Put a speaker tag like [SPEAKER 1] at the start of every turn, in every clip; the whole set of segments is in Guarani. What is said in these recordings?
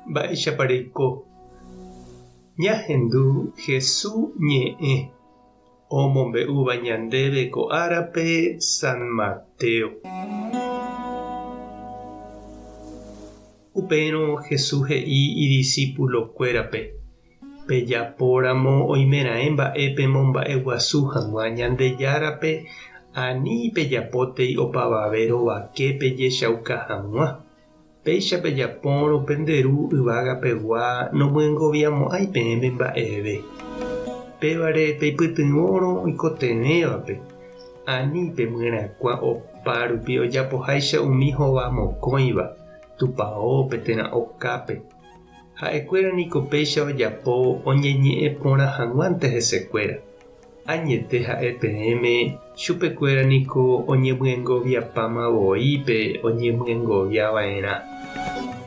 [SPEAKER 1] Mba'éichapa reiko? Ñahendu Hesu ñe'ẽ omombe'úva ñandéve ko árape San Mateo. Upérõ Jesús he'i idisípulokuérape, Pejapóramo oimeraẽ mba'e pemomba'eguasu hag̃ua Ñandejárape, ani pejapótei opavave rovake pejechauka hag̃ua. Péicha pejapórõ pende Ru yvága pegua nomyengoviamo'ãi peẽme mba'eve. Pévare peipytyvõrõ oikotevẽvape, ani pemyerakuã opa rupi ojapoháicha umi hova mokõiva, tupaópe térã okápe. Ha'ekuéra niko péicha ojapo oñeñe'ẽ porã hag̃uánte hesekuéra. Añete ha'e peẽme, chupekuéra niko oñemyengoviapáma voi pe oñemyengovia va'erã.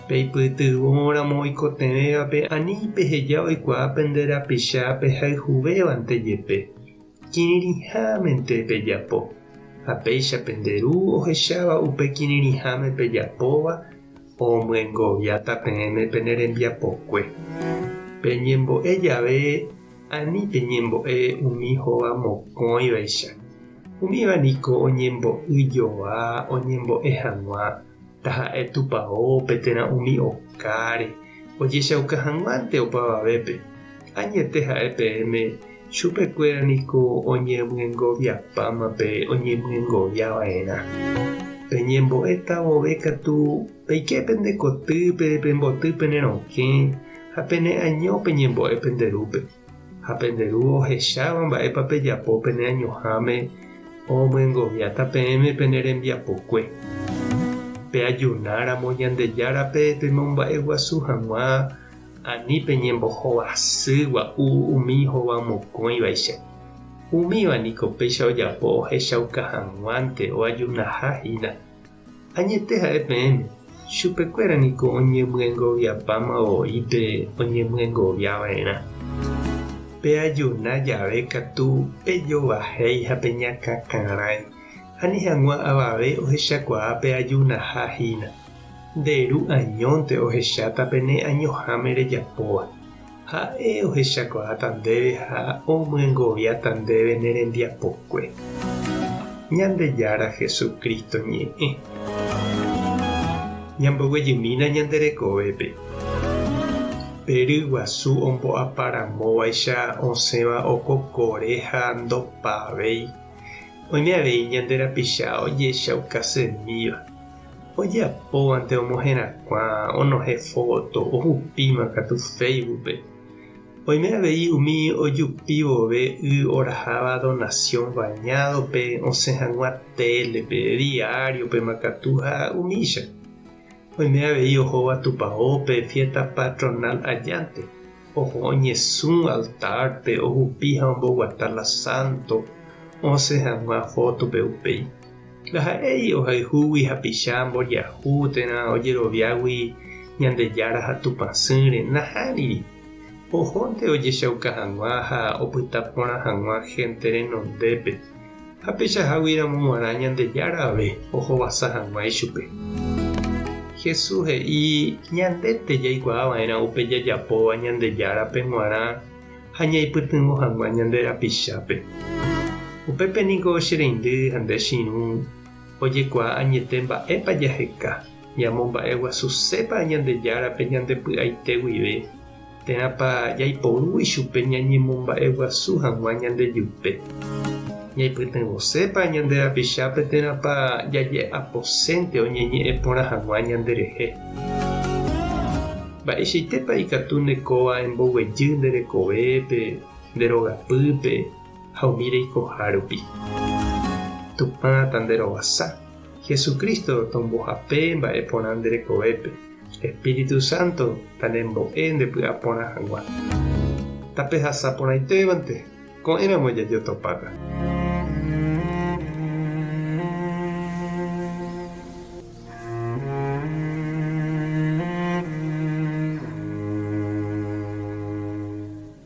[SPEAKER 1] Peipytyvõramo oikotevẽvape ani peheja oikuaa pende rapicha pehayhuvévante jepe, kirirĩhámente pejapo. Ha péicha pende Ru ohecháva upe kirirĩháme pejapóva, Omyengoviáta peẽme pene rembiapokue. Peñembo'e jave ani peñembo'e umi hova mokõivaicha. Umíva niko oñembo'y joa oñembo'e hag̃ua, taha'e tupaópe térã umi okáre, ojechauka hag̃uánte opavavépe. Añete ha'e peẽme, chupekuéra niko oñemyengoviapáma pe oñemyengovia va'erã. Peñembo'éta vove katu peike pende kotýpe, pemboty pene rokẽ ha pene año peñembo'e pende Rúpe. Ha pende Ru ohecháva mba'épa pejapo pene añoháme omyengoviáta peẽme pene rembiapokue. Peajunáramo Ñandejárape pemomba'eguasu hag̃ua Ani peñembohovasy gua'u umi hovamokõivaicha. Umíva niko péicha ojapo ohechauka hag̃uánte oajunaha hína. Añete ha'e peẽme, chupekuéra niko oñemyengoviapáma voi pe oñemyengovia va'erã. Peajuna jave katu pejovahéi ha peñakãkarãi, ani hag̃ua avave ohechakuaa peajunaha hína. Nde ru añónte ohecháta pe ne añoháme rejapóva. Ha'e ohechakuaáta ndéve ha omyengoviáta ndéve ne rembiapokue. Ñandejára Jesucristo ñe'ẽ. Ñamboguejymína ñande rekovépe. Pe ryguasu ombo'aparamóvaicha osẽva okokore ha ndopavéi. Oime avei ñande rapicha ojechaukasemíva. Ojapóvante omoherakuã, onohẽ fóto, ohupíma katu Facebook-pe. Oime avei umi ojupi vove y oraháva donasión bañado-pe osẽ hag̃ua télepe, diario-pema katu ha umícha. Oime avei ohóva tupaópe fiesta patronal ajánte, oho oñesũ altar-pe, ohupi ha omboguata la santo osẽ hag̃ua fótope upéi. Ndaha'éi ohayhúgui hapicha mboriahu térã ojeroviágui Ñandejára ha Tupãsýre, nahániri. Ohónte ojechauka hag̃ua ha opyta porã hag̃ua hénte renondépe, ha peichahágui ramo g̃uarã Ñandejára ave ohovasa hag̃ua ichupe. Jesús he'i ñandete jaikuaa va'erã upe jajapóva Ñandejárape g̃uarã ha ñaipytyvõ hag̃ua ñande rapichápe. Upépe niko che reindy ha nde che irũ ojekuaa añete mba'épa jaheka, ñamomba'eguasusépa Ñandejárape ñande py'aite guive, térãpa jaiporu ichupe ñañemomba'eguasu hag̃ua ñandejupe. Ñaipytyvõsépa ñande rapichápe térãpa jaje'aposénte oñeñe'ẽ porã hag̃ua ñanderehe. Mba'eichaitépa ikatu nde kóva emboguejy nde rekovépe, nde rogapýpe ha umi reikoha rupi? Tupã tanderovasa, Jesucristo tombohape mba'e porã nde rekovépe, Espíritu Santo tanembo'e nde py'a porã hag̃ua. Tapehasa porãitévante, ko'ẽramo jajotopáta.